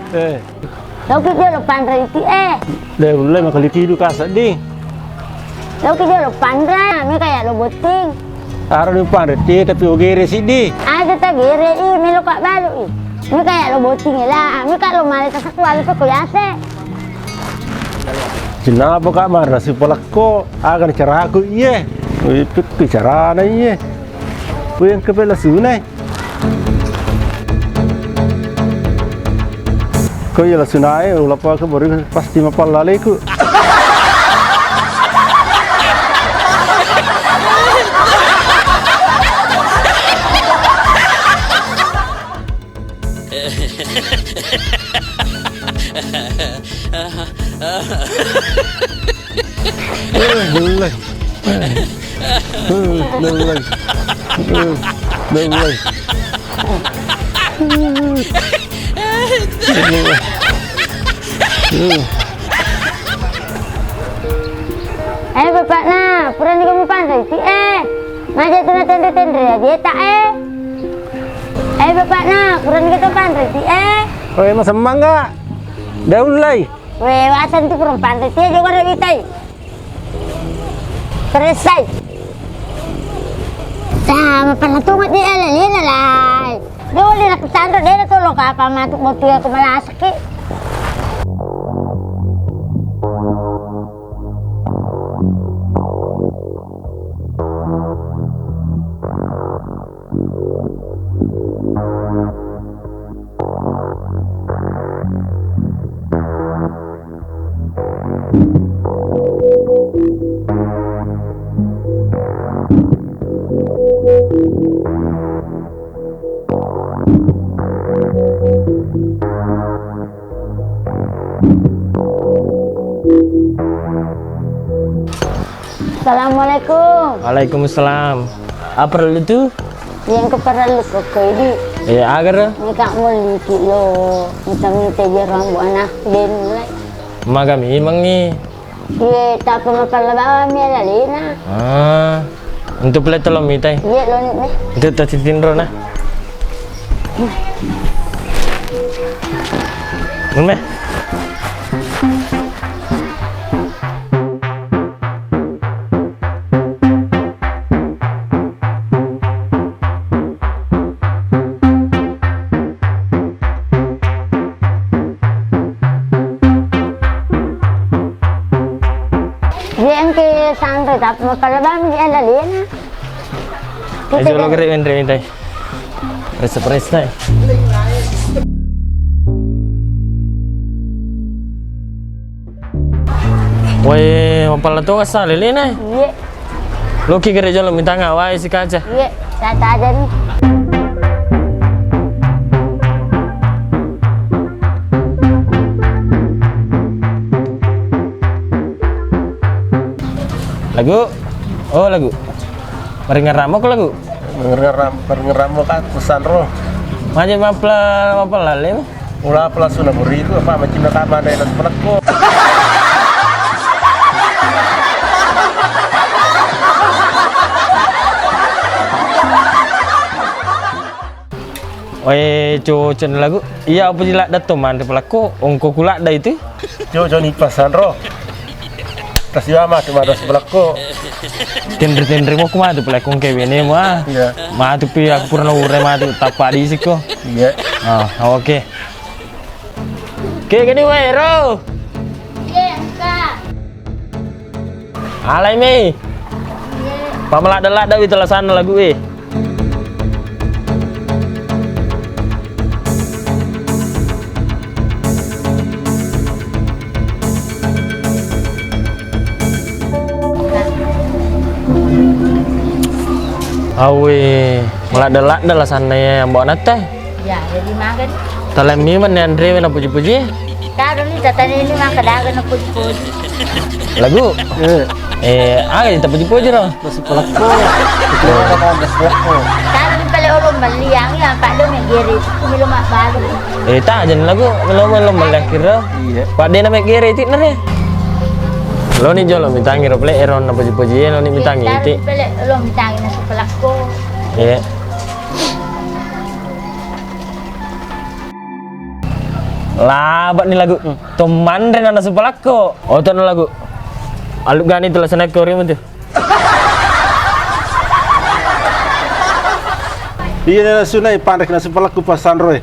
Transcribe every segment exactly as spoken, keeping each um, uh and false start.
Eh. Loki jolo panre iti e. De ulle makaliki du kasa di. Loki jolo panre, meka ya lo botting. Aro ni panre ti tapi ogere siddi. Aja ta gere i, melo ka balu i. Meka ya lo botting e la, meka lo male ta satu alu ko yase. Kenapa kak marah si pelakko? Aga ni caraku iye. Wih, pikku carana iye. Wih, yang kepala sunai. Ko iya lasu nae, ulappa ke baru pasti mapallaleku. Eh, belai. Eh, belai. Eh, belai. Eh, bapakna, purani kamu panre iti e. Maja tu na tenre-tenre ya dieta e. Eh, bapakna, purani kita panre iti e. Oi, masemmang gak? Daun lai. We, wasan tu kurang panre, tia juga ada bitai. Peresai. Sama pernah tungat di ala lena lai. Dole nak tanro dena tolong kapa matu botu ya kemalasaki. Assalamualaikum. Waalaikumsalam. Apa perlu tu? Yang keperlu kok ini. Eh, agar? Ini kak mau liki lo. Minta-minta je rambu anak den mulai. Maga memang ni. Iya, tapi mapalla bawang mi alalena. Ah, untuk pele tolong mitai. Iya, lo ni. Untuk tadi tinro nah. Meh. Dia engke santai, tapi mapalebang dia lalena. Aja lo gere enre mintai. Resa-resa. Woi, mapalla tonga sa lelena. Iya. Loki gere jolo mitanga wae si kaca. Iya, tata aja nih. Lagu. Oh, lagu. Maringeramo ko lagu. Maringeram-, maringeramo ka pesan ro. Maje mapla, mapla lale. Ula pala suna buriku apa macinna tama dai nas pelekko. Oe, cocok lagu. Iya, apa ji ladda to manre pelekko? Ongko ku ladda itu. Cocok ni pasan ro. Tasiwa matu madas pelekko. Tenre-tenre mo ku matu pelekko ke bene mo, ah. Iya. Matu pi aku purna ure matu tapa di siko. Iya. Ah, oke. Oke, gini wae, ro. Iya, Kak. Alai mi. Iya. Pamaladda-ladda wi telasanna lagu e. Awe, maladda-ladda lasanna ya, Mbok Natta. Ya, jadi makan. Talai mi menne anre we napuji-puji. Taro ni tatane ini maka daga napuji-puji. Lagu. Eh. Eh, aga ditapuji-puji ro. Nasi pelekko. Itu ada nasi pelekko. Taro ni pale orang beli yang ya, Pak, do megere itu milo mak balu. Eh, tak aja lagu, melo melo melakir ro. Iya. Pak, de na megere itu nere. Lo ni jolo mitangi ro pele ero napuji-puji lo ni mitangi itu. Pele lo mitangi nasi pelekko. Iya. Labak ni lagu. Tommanre na nasu palakko. Oto na lagu. Aluk gani tu lasanakko rimu tu. Iya na nasu nai panrek nasu palakko pasanroe.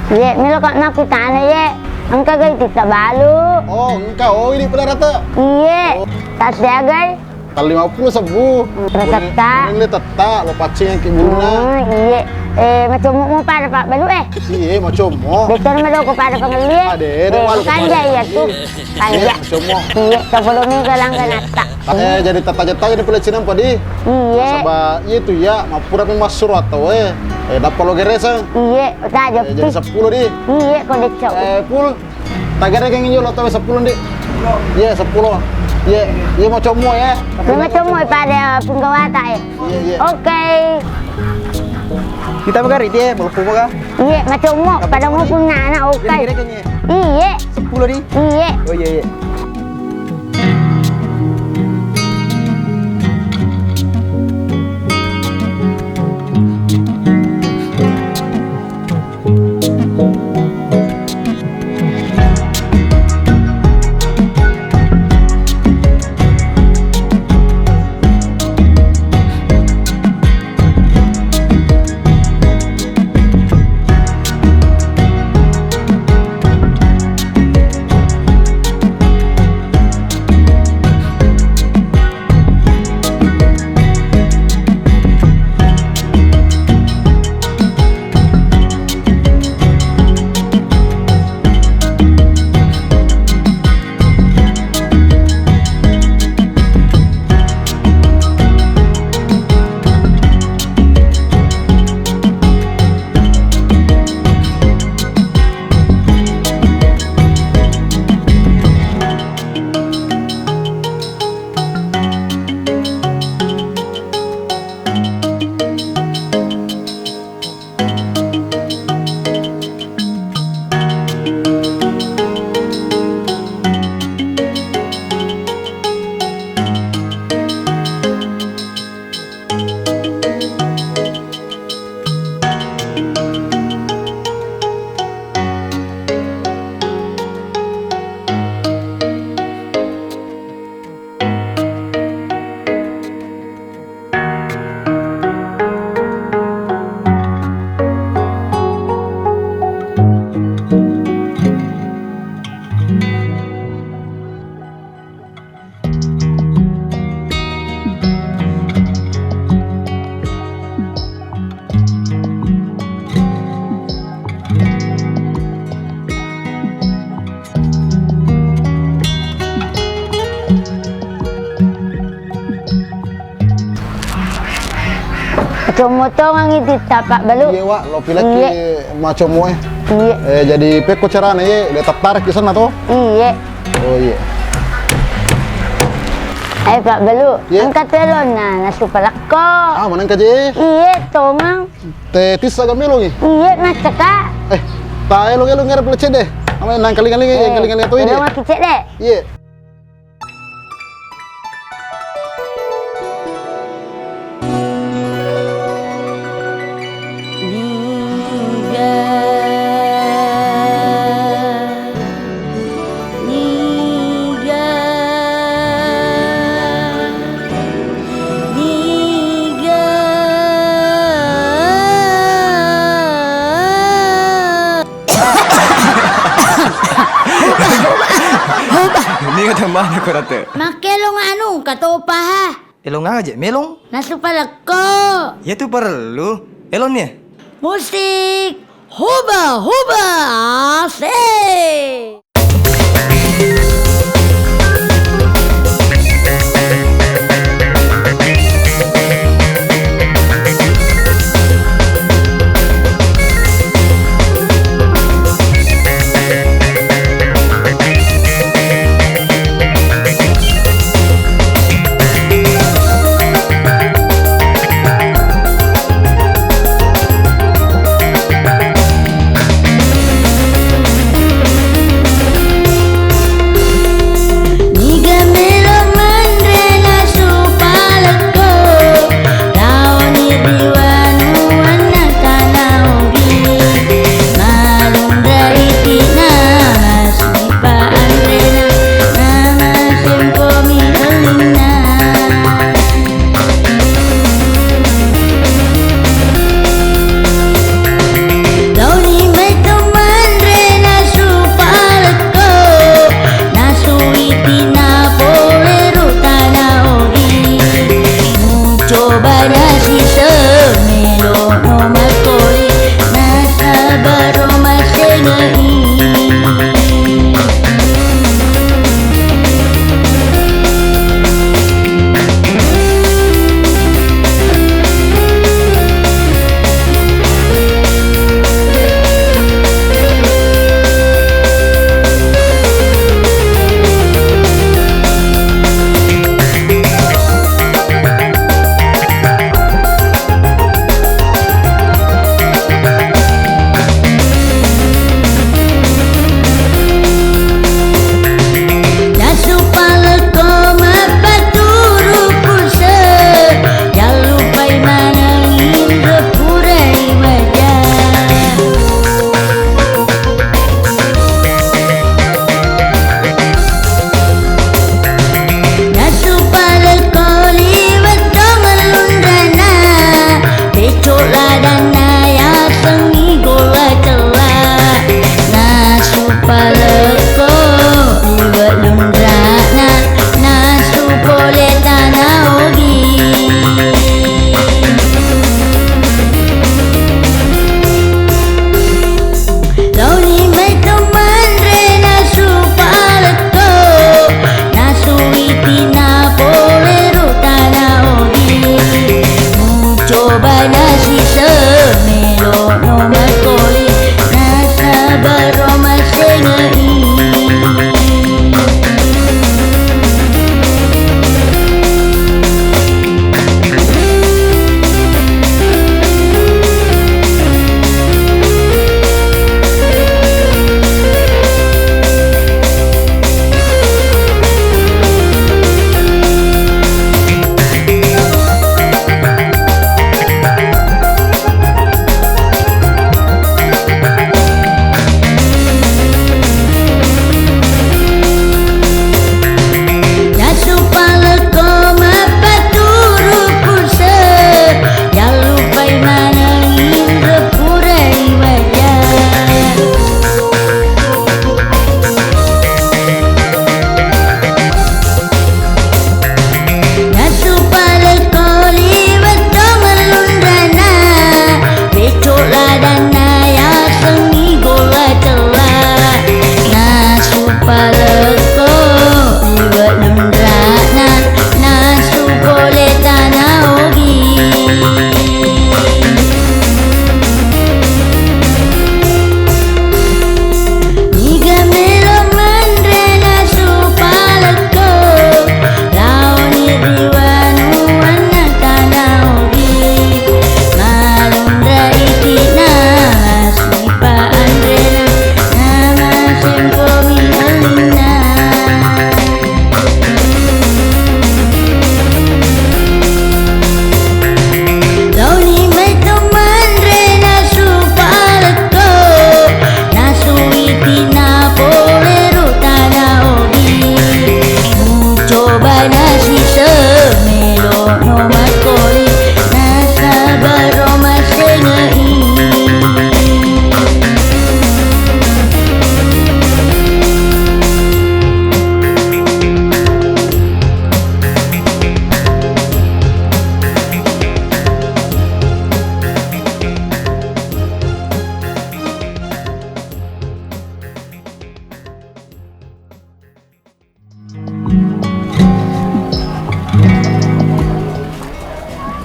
Ye, melo ka makkutana ye, engka gai titta balu? Oh, engka. Oh, ini pula rata. Iye, oh. Tasseagai? Tallima puluh sebbu. Terus tetta. Ini tetta, lo paccing yang kibuna. Hmm, iye. Eh, macommo mo pada Pak Balu eh. Iye, macommo. Betul melo ko pada pengelie. Ade, eh, bukan jai ya tuh. Kanja. Iya, semua. Iya, coba dong nih ke langgan atta. Eh, jadi tata jetta jadi pula cinang padi. Iya. Saba iya tu ya, mappura pi massuro atau eh. Eh, dapat lo geresang. Iya, tak eh, jadi jepit. Sepuluh di. Iya, kau decok. Eh, pul. Tak geresang injo lo tau sepuluh di. Iya, sepuluh. Iya, iya mau como ya. Iya mau como pada penggawata eh. Iya, iya. Oke. Kita magari dia, mau como kah? Iya, macommo, pada ngupunna anak okai. Kira-kira kayaknya. Iye. Sepuluh di? Iye. Oh iya, iya. Commo tongengi titta, Pak Balu. Iye, Wak, lo pilekki. Iye. Macommo e. Iye. Eh, jadi pekko carana, ye, le tattare ki senna to? Iye. Oh, iye. Eh, Pak Balu, iye. Engka telonna nasu palekko. Ah, manengka je? Iye, tongeng. Te tissa ga melongi? Iye, maccaka. Eh, ta elong-elong ngera pole cedde. Ama nang kaling-kaling, eh, kaling-kaling to ini. Elong maki cedde. Iye. Niga, niga, niga. Niga tamana ko rate? Makkelong anu, katopaha. Elong aja, melong. Nasu palekko. Iya tu perlu. Elong nih. Musik. Huba, huba. Asik.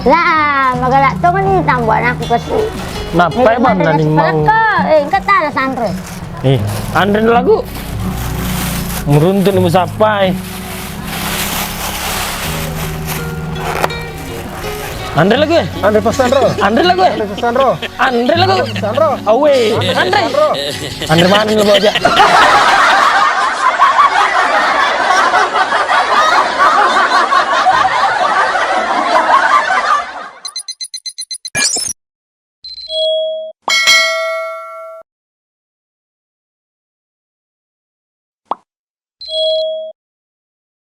Lah, magalak tongeng ni tambuan aku kasi. Nappai banna ni mau? Eh, engka tala sanre. Eh, anre lagu. Muruntu ni musappai. Anre lagu ya? Anre pasanro. Anre lagu ya? Anre pasanro. Anre lagu. Pasanro. Awe, anre. Anre mana ni lo aja?